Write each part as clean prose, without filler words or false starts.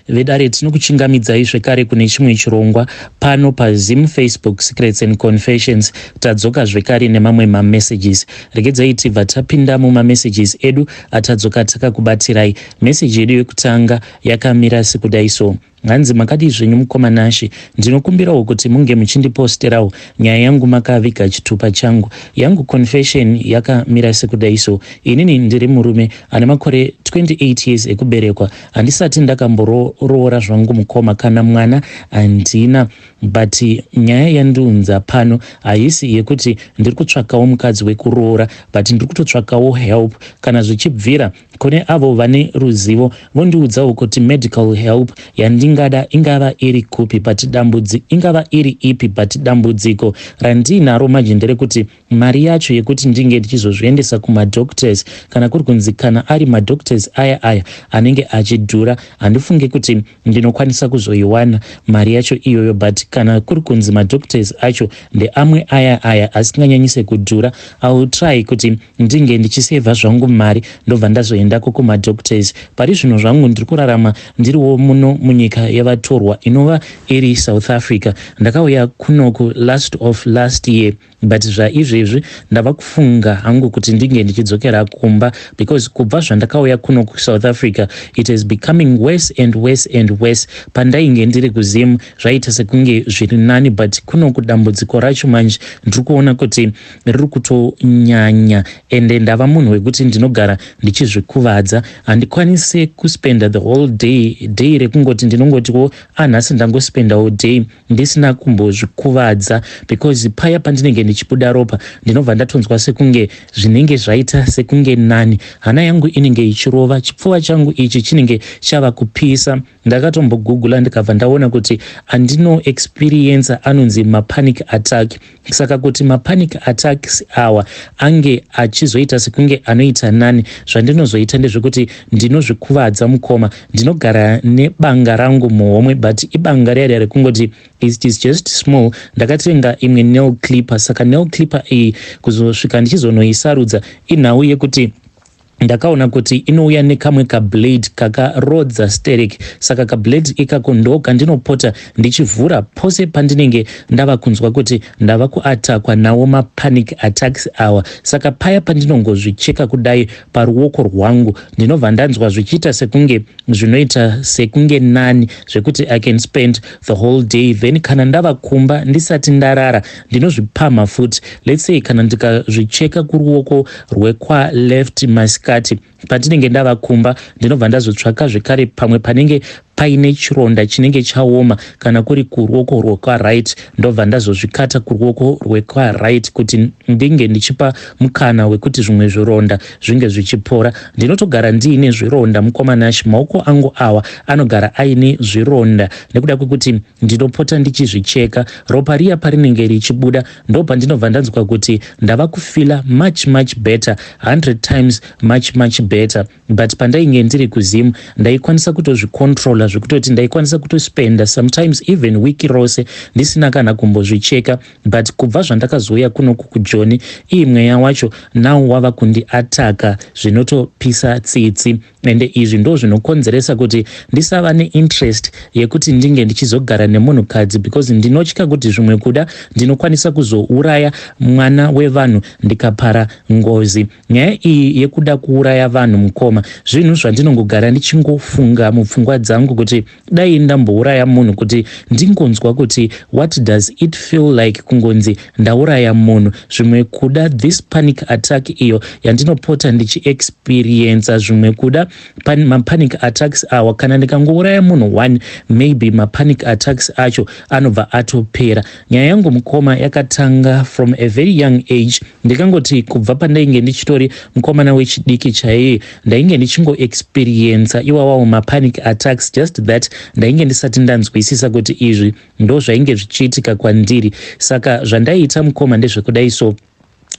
Vedare, tinokuchingamidzai zvekare kune chimwe chirongwa pano paZim Facebook Secrets and Confessions. Tadzoka zvekare nemamwe mamessages. Regedzai tibva tapinda mumamessages edu atadzoka takakubatirai. Meseji yedu yekutanga yakamira sekudai so. Hanzi, "Makadii zvenyu mukoma Nashe? Ndinokumbirawo kuti munge muchindiposterawo nyaya yangu makaviga chitupa changu. Yangu confession yakamira sekudai so. Inini ndiri murume ane makore 28 years ekuberekwa. Handisati ndakamboroora zvangu mukoma, kana mwana handina. But nyaya yandiunza pano haisi yekuti ndiri kutsvakawo mukadzi wekuroora, but ndiri kutotsvakawo help. Kana zvichibvira, kune avo vane ruzivo, vondiudzawo kuti medical help yandingada ingava iri kupi, but ingava iri ipi. But dambudziko randiinaro manje nderekuti mari yacho yekuti ndinge ndichizozviendesa kumadoctors, kana kuri kunzi kana ari madoctors aya aya anenge achidhura, handifunge kuti ndinokwanisa kuzoiwana mari yacho iyoyo. But kana kuri kunzi madoctors acho ndeamwe aya aya asinganyanyise kudhura, I will try kuti ndinge ndichisevha zvangu mari, ndobva ndazoendako kumadoctors. Pari zvino zvangu ndiri kurarama ndiriwo muno munyika yavatorwa, inova iri South Africa. Ndakauya kunoku last of last year, but zvaizvezvi ndava kufunga hangu kuti ndinge ndichidzokera kumba, because kubva zvandakauya kuno kuSouth Africa, it is becoming worse and worse and worse. Pandainge ndiri kuZimu zvaita sekunge zviri nani, but kuno kudambudziko racho manje ndiri kuona kuti riri kutonyanya. Ende ndava munhu wekuti ndinogara ndichizvikuvadza. Handikwanisi kuspenda the whole day, day rekungoti ndinongotiwo anhasi ndangospendawo day ndisina kumbozvikuvadza, because paya pandinenge ndichibuda ropa, ndinobva ndatonzwa sekunge zvinenge zvaita sekunge nani. Hana yangu inenge ichirova, chipfuva changu ichi chinenge chava kupisa. Ndakatombogugula, ndikabva ndaona kuti andino experience anonzi mapanic attack. Saka kuti mapanic attacks awa ange achizoita sekunge anoita nani, zvandinozoita ndezvekuti ndinozvikuvadza mukoma. Ndinogara nebanga rangu muhomwe, but ibanga riya riya rekungoti it is just small. Ndakatenga imwe nail clipper. Saka nail clipper iyi, kuzosvika ndichizonoisarudza, inhau yekuti ndakaona kuti inouya nekamwe kablade kakarodza sterek. Saka kablade ikako ndo kandinopota ndichivhura pose pandinenge ndava kunzwa kuti ndava kuatakwa nawo mapanic attacks awa. Saka paya pandinongozvicheka kudai paruoko rwangu, ndinobva ndanzwa zvichiita sekunge zvinoita sekunge nani, zvekuti I can spend the whole day. Then kana ndava kumba, ndisati ndarara, ndinozvipamha futi. Let's say kana ndikazvicheka kuruoko rwekwa left masikati, pandinenge ndava kumba, ndinobva ndazotsvaka zvekare pamwe panenge paine chironda chinenge chaoma, kana kuri kuruoko rwekwa-right, ndobva ndazozvikata kuruoko rwekwa-right kuti ndinge ndichipa mukana wekuti zvimwe zvironda zvinge zvichipora. Ndinotogara ndiine zvironda mukoma Nashi. Maoko angu awa anogara aine zvironda nekuda kwekuti ndinopota ndichizvicheka. Ropa riya parinenge richibuda, ndo pandinobva ndanzwa kuti ndava kufeela much much better, 100 times much much better. But pandainge ndiri kuZimu, ndaikwanisa kutozvicontrola, zvekutoti ndaikwanisa kutospenda sometimes even wiki rose ndisina kana kumbozvicheka. But kubva zvandakazouya kunoku kuJoni, ii mweya wacho nawo wava kundiataka zvinotopisa tsitsi. Ende izvi ndo zvinokonzeresa kuti ndisava neinterest yekuti ndinge ndichizogara nemunhukadzi, because ndinotya kuti zvimwe kuda ndinokwanisa kuzouraya mwana wevanhu, ndikapara ngozi. Nyaya iyi yekuda kuuraya vanhu mukoma, zvinhu zvandinongogara ndichingofunga mupfungwa dzangu kuti dai ndambouraya munhu, kuti ndingonzwa kuti what does it feel like kungonzi ndauraya munhu. Zvimwe kuda this panic attack iyo yandinopota ndichiexperienca, zvimwe kuda mapanic attacks awa, kana ndikangouraya munhu one, maybe mapanic attacks acho anobva atopera. Nyaya yangu mukoma yakatanga from a very young age. Ndikangoti kubva pandainge ndichitori mukomana wechidiki chaiye, ndainge ndichingoexperienca iwawawo mapanic attacks, just that ndainge ndisati ndanzwisisa kuti izvi ndo zvainge zvichiitika kwandiri. Saka zvandaiita mukoma ndezvekudai so.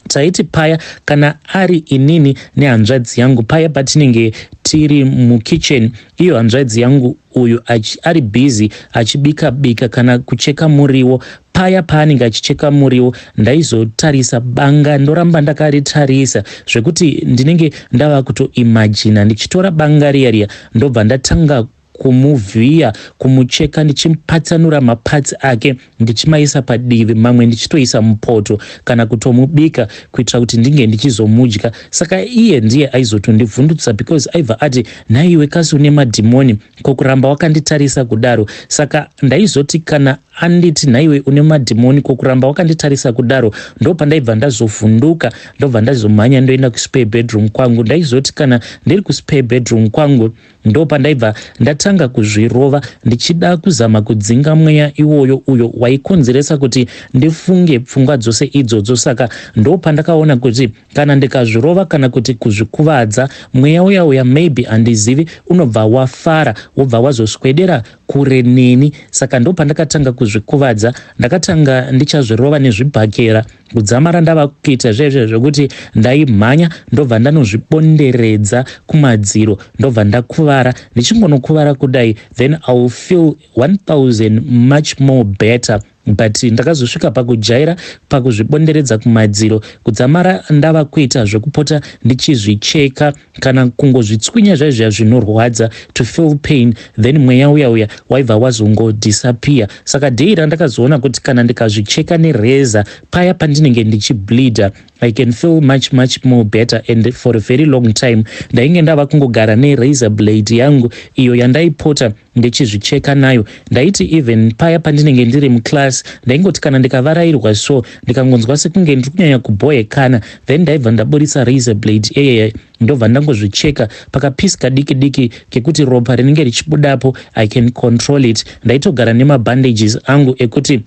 Taiti paya kana ari inini nehanzvadzi yangu, paya patinenge tiri mukitchen, iyo hanzvadzi yangu uyu ari busy achibika bika kana kucheka muriwo, paya paanenge achicheka muriwo, ndaizotarisa banga, ndoramba ndakaritarisa, zvekuti ndinenge ndava kutoimajina ndichitora banga riya riya, ndobva ndatanga. Kumuvhiya, kumucheka, ndichipatsanura maparts ake, ndichimaisa padivi, mamwe ndichitoisa mupoto kana kutomubika kuitira kuti ndinge ndichizomudya. Saka iye ndiye aizotondivhundutsa because aibva ati, "Nhaiwe, kasi une madhimoni kokuramba wakanditarisa kudaro?" Saka ndaizoti kana anditi, "Nhaiwe, une madhimoni kokuramba wakanditarisa kudaro?" ndo pandaibva ndazovhunduka, ndobva ndazomhanya, ndoenda kuspare bedroom kwangu. Ndaizoti kana ndiri kuspare bedroom kwangu, ndo pandaibva ndatanga kuzvirova, ndichida kuzama kudzinga mweya iwoyo uyo waikonzeresa kuti ndifunge pfungwa dzose idzodzo. Saka ndo pandakaona kuti kana ndikazvirova kana kuti kuzvikuvadza, mweya uya uya, maybe, handizivi, unobva wafara, wobva wazoswedera kure neni. Saka ndo pandakatanga kuzvikuvadza. Ndakatanga ndichazvirova nezvibhakera kudzamara ndava kuita zvezve zvekuti ndaimhanya, ndobva ndanozvibonderedza kumadziro, ndobva ndakuvara. Ndichingonokuvara kudai, then I will feel 1000 much more better. But ndakazosvika pakujaira pakuzvibonderedza kumadziro kudzamara ndava kuita zvekupota ndichizvicheka kana kungozvitswinya zvaizviya zvinorwadza, to feel pain. Then mweya uya uya waibva wazongodisappear. Saka day randakazoona kuti kana ndikazvicheka nereza paya pandinenge ndichibleeda, I can feel much, much more better, and for a very long time ndainge ndava kungogara nerazor blade yangu iyo yandaipota ndichizvicheka nayo. Ndaiti even paya pandinenge ndiri muclass, ndaingoti kana ndikavarayirwa so, ndikangonzwa sekunge ndiri kunyanya kubhohekana, then ndaibva ndaburisa razor blade eyeye, ndobva ndangozvicheka pakapiece kadiki diki kekuti ropa rinenge richibudapo, I can control it. Ndaitogara nemabandages angu ekuti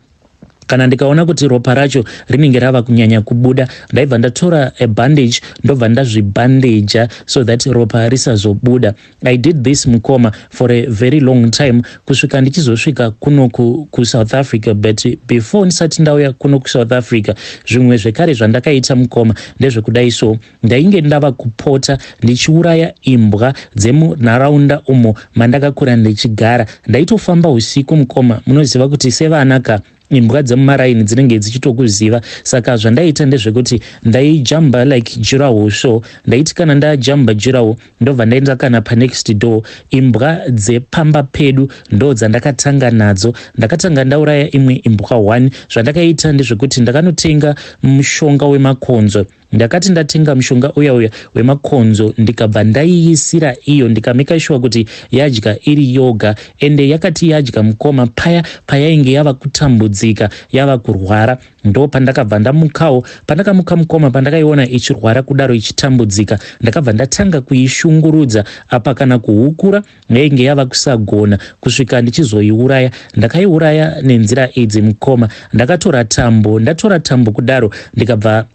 kana ndikaona kuti ropa racho rinenge rava kunyanya kubuda, ndaibva ndatora abandage, ndobva ndazvibhandeja so that ropa risazobuda. I did this, mukoma, for a very long time, kusvika ndichizosvika kuno kuSouth Africa. But before ndisati ndauya kuno kuSouth Africa, zvimwe zvekare zvandakaita, mukoma, ndezvekudai. So ndainge ndava kupota ndichiuraya imbwa dzemunharaunda umo mandakakura ndichigara. Ndaitofamba usiku, mukoma. Munoziva kuti sevanaka, imbwa dzemumaraini dzinenge dzichitokuziva. Saka zvandaita ndezvekuti ndaijamba like durawall. So ndaiti kana ndajamba durawall, ndobva ndaenda kana panext door. Imbwa dzepamba pedu ndo dzandakatanga nadzo. Ndakatanga ndauraya imwe imbwa 1. Zvandakaita ndezvekuti ndakanotenga mushonga wemakonzo. Ndakati ndatenga mushonga uya uya wemakonzo, ndikabva ndaiisira iyo, ndikamake sure kuti yadya iri yoga. Ende yakati yadya, mukoma, paya payainge yava kutambudzika, yava kurwara, ndo pandakabva ndamukawo. Pandakamuka, mukoma, pandakaiona ichirwara kudaro, ichitambudzika, ndakabva ndatanga kuishungurudza. Apa kana kuhukura yainge yava kusagona, kusvika ndichizoiuraya. Ndakaiuraya nenzira idzi, mukoma. Ndakatora tambo. Ndatora tambo kudaro, ndikabva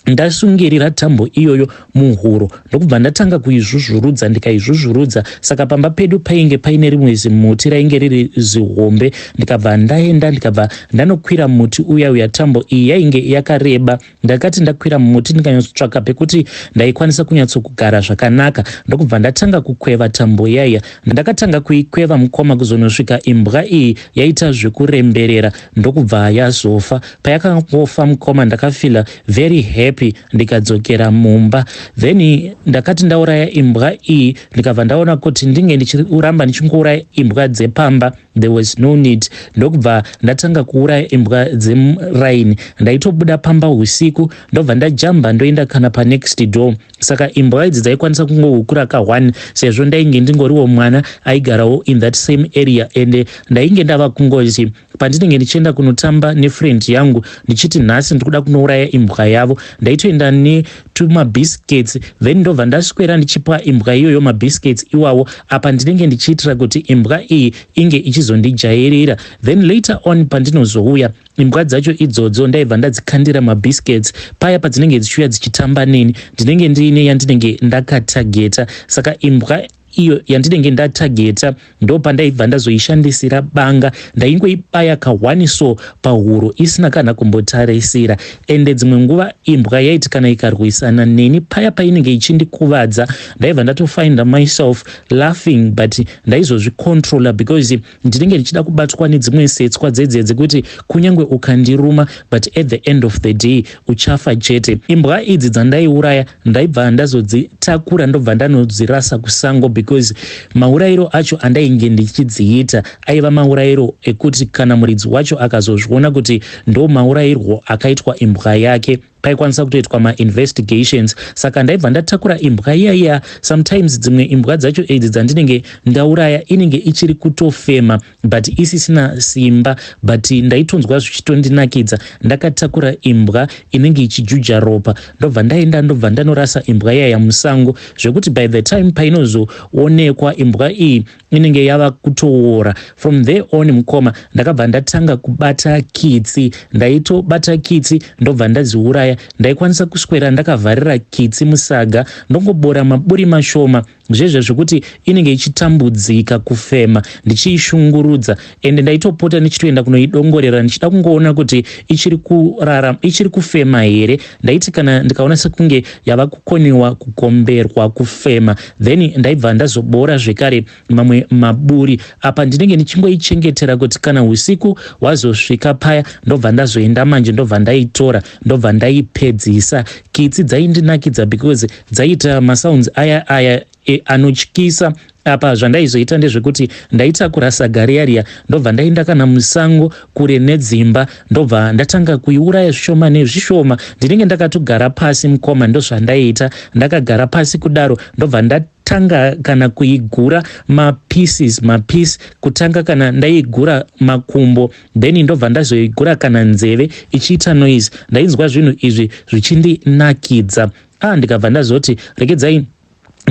ndasungirira tambo iyoyo muhuro, ndokubva ndatanga kuizvuzvurudza, ndikaizvuzvurudza. Saka pamba pedu painge paine rimwe zimuti rainge riri zihombe. Ndikabva ndaenda, ndikabva ndanokwira muti uya uya. Tambo iyi yainge yakareba. Ndakati ndakwira mumuti, ndikanyatsotsvaka pekuti ndaikwanisa kunyatsokugara zvakanaka, ndokubva ndatanga kukweva tambo yaiya. Ndakatanga kuikweva, mukoma, kuzonosvika imbwa iyi yaita zvekuremberera, ndokubva yazofa. Payakangofa, mukoma, ndakafeela very happy, ndikadzokera mumba. Then ndakati ndauraya imbwa iyi, ndikabva ndaona kuti ndinge ndichiramba ndichingouraya imbwa dzepamba, there was no need. Ndokubva ndatanga kuuraya imbwa dzemuraini. Ndaitobuda pamba usiku, ndobva ndajamba, ndoenda kana panext door. Saka imbwa idzi dzaikwanisa kungohukura ka1, sezvo ndainge ndingoriwo mwana aigarawo in that same area. Ende ndainge ndava kungozi pandinenge ndichienda kunotamba nefriend yangu, ndichiti nhasi ndikuda kunouraya imbwa yavo, ndaitoenda netumabiscuits, then ndobva ndaswera ndichipa imbwa iyoyo mabiscuits iwawo. Apa ndinenge ndichiitira kuti imbwa iyi inge ichizondijairira. Then later on, pandinozouya, imbwa dzacho idzodzo ndaibva ndadzikandira mabiscuits. Paya padzinenge dzichiuya dzichitamba neni, ndinenge ndiine yandinenge ndakatageta. Saka imbwa iyo yandinenge ndatageta, ndo pandaibva ndazoishandisira banga. Ndaingoibaya ka1 so pahuro, isina kana kumbotarisira. Ende dzimwe nguva imbwa yaiti kana ikarwisana neni, paya painenge ichindikuvadza, ndaibva ndatofinda myself laughing, but ndaizozvicontrola because ndinenge ndichida kubatwa nedzimwe setswa dzedze dzekuti kunyange ukandiruma, but at the end of the day uchafa chete. Imbwa idzi dzandaiuraya, ndaibva ndazodzitakura, ndobva ndanodzirasa kusango because Because maurayiro acho andainge ndichidziita aiva maurayiro ekuti kana muridzi wacho akazozviona kuti ndo maurayirwo akaitwa imbwa yake, paikwanisa kutoitwa mainvestigations. Saka ndaibva ndatakura imbwa iya iya. Sometimes dzimwe imbwa dzacho idzi dzandinenge ndauraya inenge ichiri kutofema but isisina simba, but ndaitonzwa zvichitondinakidza ndakatakura imbwa inenge ichijuja ropa. Ndobva ndaenda, ndobva ndanorasa imbwa iyaya musango, zvekuti by the time painozoonekwa imbwa iyi inenge yava kutoora. From there on, mukoma, ndakabva ndatanga kubata kitsi. Ndaitobata kitsi, ndobva ndadziuraya. Ndaikwanisa kuswera ndakavharira kitsi musaga, ndongobora maburi mashoma zvezve zvekuti inenge ichitambudzika kufema, ndichiishungurudza. Ende ndaitopota ndichitoenda kunoidongorera ndichida kungoona kuti ichiri kurara, ichiri kufema here. Ndaiti kana ndikaona sekunge yava kukoniwa kugomberwa kufema, then ndaibva ndazobora zvekare mamwe maburi. Apa ndinenge ndichingoichengetera kuti kana usiku hwazosvika paya, ndobva ndazoenda manje, ndobva ndaitora, ndobva ndaipedzisa. Kitsi dzaindinakidza because dzaiita masounds aya aya anotyisa. Apa zvandaizoita ndezvekuti ndaitakura saga riya riya, ndobva ndaenda kana musango kure nedzimba, ndobva ndatanga kuiuraya zvishoma nezvishoma. Ndinenge ndakatogara pasi, mukoma. Ndozvandaiita, ndakagara pasi kudaro, ndobva ndatanga kana kuigura mapieces mapiece. Kutanga kana ndaigura makumbo, then ndobva ndazoigura kana nzeve ichiita noise. Ndainzwa zvinhu izvi zvichindinakidza. Ah, ndikabva ndazoti regedzai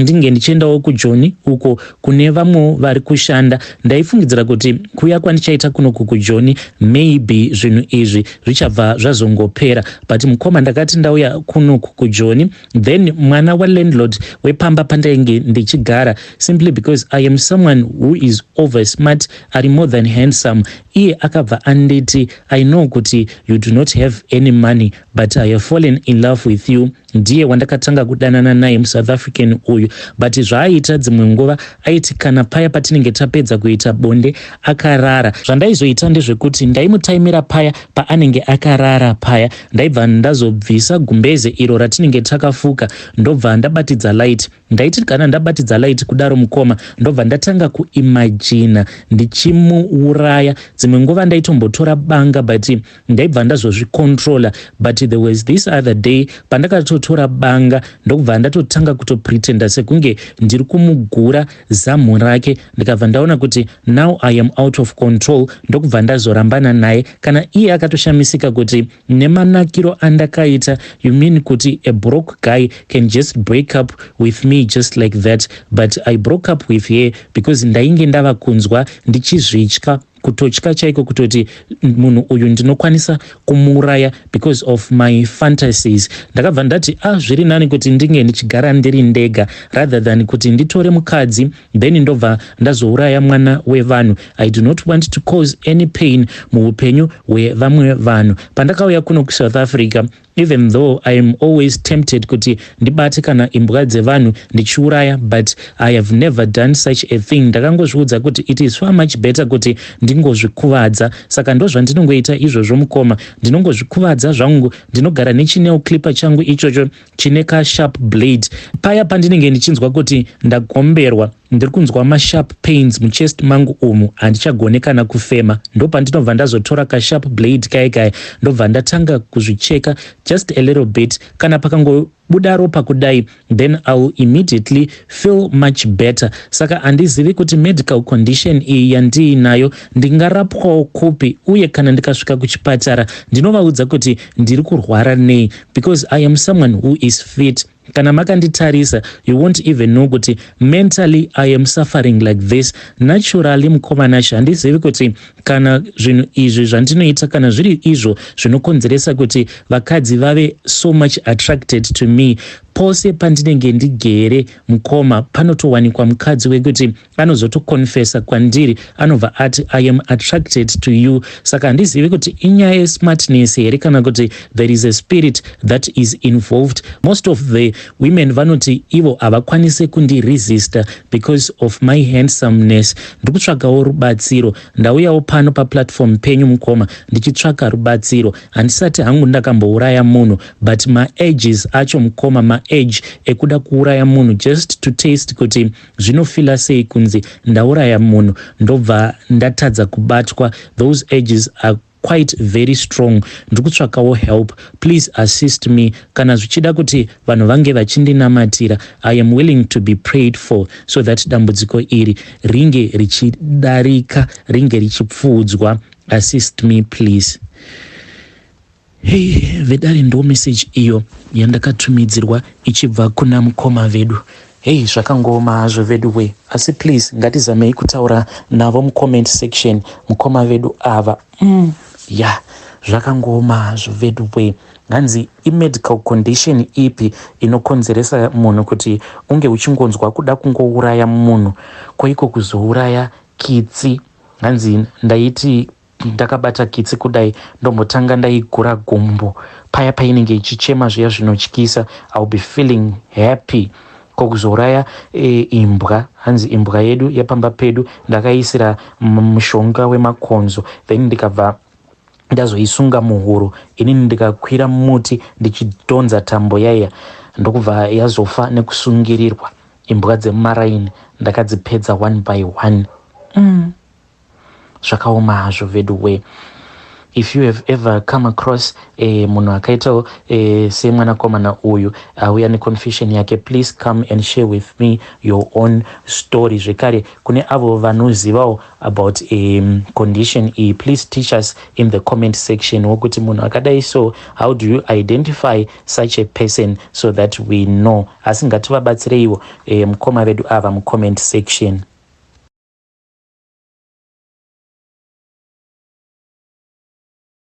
ndinge ndichiendawo kuJoni uko kune vamwewo vari kushanda. Ndaifungidzira kuti kuuya kwandichaita kunoku kuJoni, maybe zvinhu izvi zvichabva zvazongopera. But mukoma, ndakati ndauya kunoku kuJoni, then mwana walandlord wepamba pandainge ndichigara, simply because I am someone who is over smart, ari more than handsome, iye akabva anditi, "I know kuti you do not have any money, but I have fallen in love with you." Ndiye wandakatanga kudanana naye, muSouth African uyu. But zvaaita dzimwe nguva, aiti kana paya patinenge tapedza kuita bonde akarara, zvandaizoita ndezvekuti ndaimutaimira paya paanenge akarara paya, ndaibva ndazobvisa gumbeze iro ratinenge takafuka, ndobva ndabatidza light. Ndaiti kana ndabatidza light kudaro, mukoma, ndobva ndatanga kuimagina ndichimuuraya. Dzimwe nguva ndaitombotora banga, but ndaibva ndazozvicontrola. But there was this other day pandakatotora banga, ndokubva ndatotanga kutopretenda sekunge ndiri kumugura zamu rake. Ndikabva ndaona kuti now I am out of control, ndokubva ndazorambana naye. Kana iye akatoshamisika kuti nemanakiro andakaita, you mean kuti a broke guy can just break up with me just like that? But I broke up with her because ndainge ndava kunzwa ndichizvitya, kutotya chaiko, kutoti munhu uyu ndinokwanisa kumuuraya because of my fantasies. Ndakabva ndati, ah, zviri nani kuti ndinge ndichigara ndiri ndega rather than kuti nditore mukadzi, then ndobva ndazouraya mwana wevanhu. I do not want to cause any pain muupenyu hwevamwe vanhu. Pandakauya kuno kuSouth Africa, even though I am always tempted kuti ndibate kana imbwa dzevanhu ndichiuraya, but I have never done such a thing. Ndakangozviudza kuti it is far much better kuti ndingozvikuvadza. Saka ndo zvandinongoita izvozvo, mukoma. Ndinongozvikuvadza zvangu. Ndinogara nechinail clipper changu ichocho chine kasharp blade. Paya pandinenge ndichinzwa kuti ndagomberwa, ndiri kunzwa masharp pains muchest mangu umu, handichagone kana kufema, ndo pandinobva ndazotora kasharp blade kai kai, ndobva ndatanga kuzvicheka just a little bit. Kana pakangobuda ropa kudai, then I will immediately feel much better. Saka handizivi kuti medical condition iyi yandiinayo ndingarapwawo kupi, uye kana ndikasvika kuchipatara ndinovaudza kuti ndiri kurwara nei, because I am someone who is fit. Kana makanditarisa, you won't even know kuti mentally I am suffering like this. Naturally, mukoma Nashe, handizivi kuti kana zvinhu izvi zvandinoita, kana zviri izvo zvinokonzeresa kuti vakadzi vave so much attracted to me. Pose pandinenge ndigere, mukoma, panotowanikwa mukadzi wekuti anozotokonfesa kwandiri, anobva ati, "I am attracted to you." Saka handizivi kuti inyaya yesmartness here kana kuti there is a spirit that is involved. Most of the women vanoti ivo havakwanisi kundiresista because of my handsomeness. Ndiri kutsvagawo rubatsiro. Ndauyawo pano paplatform penyu, mukoma, ndichitsvaka rubatsiro. Handisati hangu ndakambouraya munhu, but maages acho, mukoma, maurge ekuda kuuraya munhu just to taste kuti zvinofeela sei kunzi ndauraya munhu ndobva ndatadza kubatwa. Those urges are quite very strong. Ndiri kutsvakawo help. Please assist me. Kana zvichida kuti vanhu vange vachindinamatira, I am willing to be prayed for so that dambudziko iri ringe richidarika, ringe richipfuudzwa. Assist me, please. Hei vedare, ndo message iyo yandakatumidzirwa ichibva kuna mukoma vedu. Hei, zvakangooma hazvo vedu we, asi please ngatizamei kutaura navo mucomment section, mukoma vedu ava. Ya, zvakangooma hazvo vedu we. Hanzi imedical condition ipi inokonzeresa munhu kuti unge uchingonzwa kuda kungouraya munhu? Koiko kuzouraya kitsi? Hanzi ndaiti ndakabata kitsi kudai, ndombotanga ndaigura gumbo paya painenge ichichema zviya zvinotyisa, I will be feeling happy. Kokuzouraya imbwa? Hanzi imbwa yedu yepamba pedu ndakaisira mushonga wemakonzo, then ndikabva ndazoisunga muhuro, inini ndikakwira muti ndichidhonza tambo yaiya, ndokubva yazofa nekusungirirwa. Imbwa dzemumaraini ndakadzipedza one by one. Zvakaoma hazvo vedu we. If you have ever come across munhu akaitawo semwanakomana uyu auya neconfession yake, please come and share with me your own story. Zvekare kune avo vanozivawo about condition iyi, please teach us in the comment section wokuti munhu akadai so, how do you identify such a person so that we know? Asi ngativabatsireiwo mukoma vedu ava mucomment section.